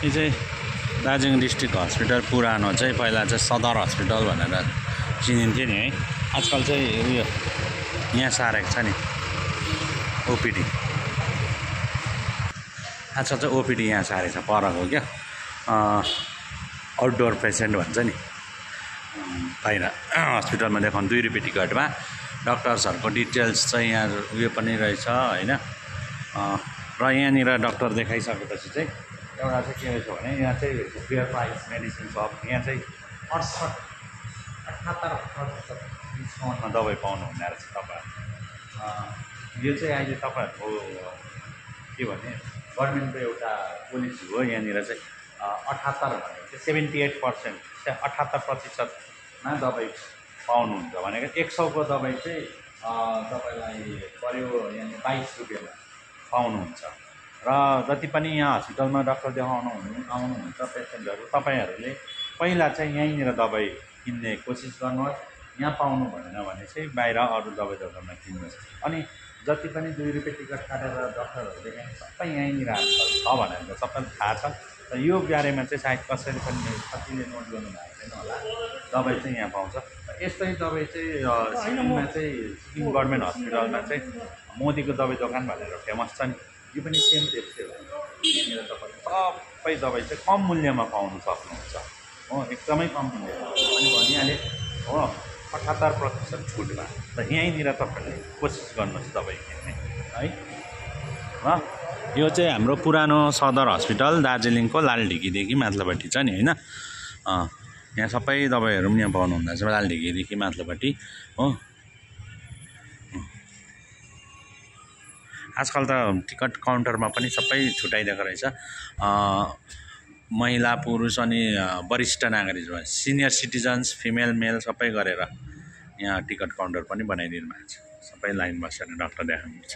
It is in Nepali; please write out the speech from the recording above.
यो चाहिँ दार्जिलिङ डिस्ट्रिक्ट हस्पिटल पुरानो चाहिँ पहिला चाहिँ सदर हस्पिटल भनेर चिनिन्थ्यो नि है। आजकल चाहिँ उयो यहाँ सारेको छ नि ओपिडी। आजकल चाहिँ ओपिडी यहाँ सारेको छ परको क्या, आउटडोर पेसेन्ट भन्छ नि। बाहिर हस्पिटलमा देखाउनु 2 रुपियाँ टिकटमा। डक्टर्सहरूको डिटेल्स चाहिँ यहाँ उयो पनि रहेछ होइन। र यहाँनिर डक्टर देखाइसकेपछि चाहिँ एउटा चाहिँ के रहेछ भने यहाँ चाहिँ फेयर प्राइस मेडिसिन सप, यहाँ चाहिँ 78% डिस्काउन्टमा दबाई पाउनु हुँदो रहेछ तपाईँहरू। यो चाहिँ अहिले तपाईँहरूको के भने गभर्मेन्टको एउटा पोलिसी हो। यहाँनिर चाहिँ 78 भनेको चाहिँ 78%, 78%मा दबाई पाउनुहुन्छ भनेको 100को दबाई चाहिँ तपाईँलाई पर्यो यहाँनिर 22 रुपियाँमा पाउनुहुन्छ। र जति पनि यहाँ हस्पिटलमा डक्टर देखाउनु आउनुहुन्छ पेसेन्टहरू, तपाईँहरूले पहिला चाहिँ यहीँनिर दबाई किन्ने कोसिस गर्नुहोस्। यहाँ पाउनु भएन भने चाहिँ बाहिर अरू दबाई दोकानमा किन्नुहोस्। अनि जति पनि 2 रुपियाँ टिकट काटेर डक्टरहरू देखाउने सबै यहीँनिर आजकल छ भनेर सबैलाई थाहा छ। र यो बारेमा चाहिँ सायद कसैले पनि कतिले नोट गर्नु भएको छैन होला। दबाई चाहिँ यहाँ पाउँछ। यस्तै दबाई चाहिँ सिक्किममा चाहिँ सिक्किम गभर्मेन्ट हस्पिटलमा चाहिँ मोदीको दबाई दोकान भनेर फेमस छ नि, यो पनि सेम त्यस्तै हो। यहाँनिर तपाईँले सबै दबाई चाहिँ कम मूल्यमा पाउनु सक्नुहुन्छ हो, एकदमै कम मूल्यमा। अनि भनिहालेँ हो 78% छुटमा। र यहीँनिर तपाईँहरूले कोसिस गर्नुहोस् दबाई किन्ने है। ल यो चाहिँ हाम्रो पुरानो सदर हस्पिटल दार्जिलिङको लालढिकीदेखि माथिल्लोपट्टि छ नि होइन। यहाँ सबै दबाईहरू पनि यहाँ पाउनु हुँदो रहेछ लालढिकीदेखि माथिल्लोपट्टि हो। आजकल त टिकट काउन्टरमा पनि सबै छुट्याइदिएको रहेछ। महिला पुरुष अनि वरिष्ठ नागरिक, सिनियर सिटिजन्स, फिमेल मेल सबै गरेर यहाँ टिकट काउन्टर पनि बनाइदिनु भएको छ। सबै लाइन बसेर डक्टर देखाउनुहुन्छ।